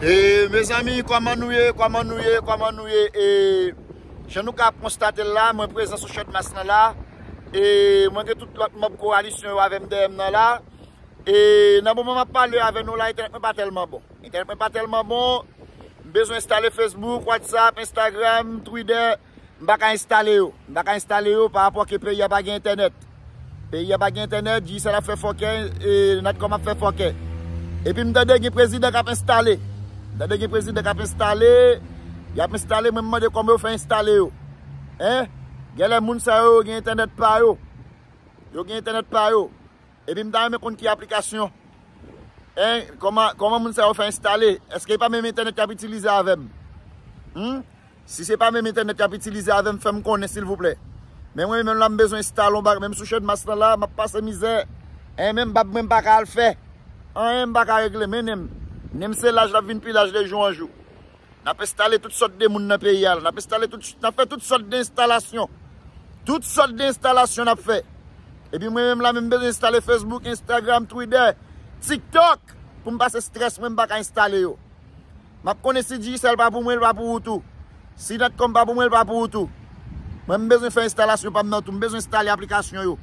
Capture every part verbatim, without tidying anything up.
E mezanmi, kòman nou ye? Kòman nou ye? Kòman nou ye? E jan nou ka konstate l la, mwen prezan sou Channmas lan la. E mwen gen tout lòt manm kowalisyon yo avè m dèyè m nan la. E nan moman m ap pale avè nou la, entènèt mwen pa tèlman bon. Entènèt mwen pa tèlman bon. M bezwen enstale Facebook, WhatsApp, Instagram, Twitter. M pa ka enstale yo. M pa ka enstale yo pa rapò ke peyi a pa gen entènèt. Peyi a pa gen entènèt, Digicel ap fè fòkè, e Natcom ap fè fòkè. Epi m tande gen prezidan k ap enstale. M tande gen prezidan k ap enstale. Y ap enstale, mwen m mande kòman yo fè enstale yo. Hein? Genlè moun sa yo, yo gen entènèt pa yo. Yo gen entènèt pa yo. Epi m ta renmen konn ki aplikasyon. Hein? Kòman, kòman moun sa yo fè enstale? Èske e pa menm entènèt y ap itilize avè m? Hmm? Si se pa menm entènèt y ap itilize avè m, fè m konnen, silvouplè. Men mwen menm la, m bezwen enstale yon bagay. Menm sou Channmas lan la, m ap pase mizè. Hein, menm bab mwen, m pa ka al fè. Anyen m pa ka regle, men nen m. Nen m se laj, l ap vin pi laj de jou an jou. N ap enstale tout sòt de moun nan peyi a la. N ap enstale tout, n ap fè tout sòt de enstalasyon. Tout sòt de enstalasyon n ap fè. Epi mwen menm la, menm m bezwen enstale Facebook, Instagram, Twitter, TikTok. Pou m pase strès mwen, m pa ka enstale yo. M ap konnen si Digicel pa pou mwen, l pa pou ou tou. Si Natcom pa pou mwen, l pa pou ou tou. Mwen, m bezwen fè enstalasyon pa m nan tou. M bezwen enstale aplikasyon yo.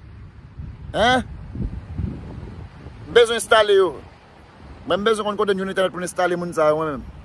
Hein? M bezwen enstale yo. Mwen, m bezwen konn kote n jwenn entènèt pou n enstale moun sa yo, mwen menm.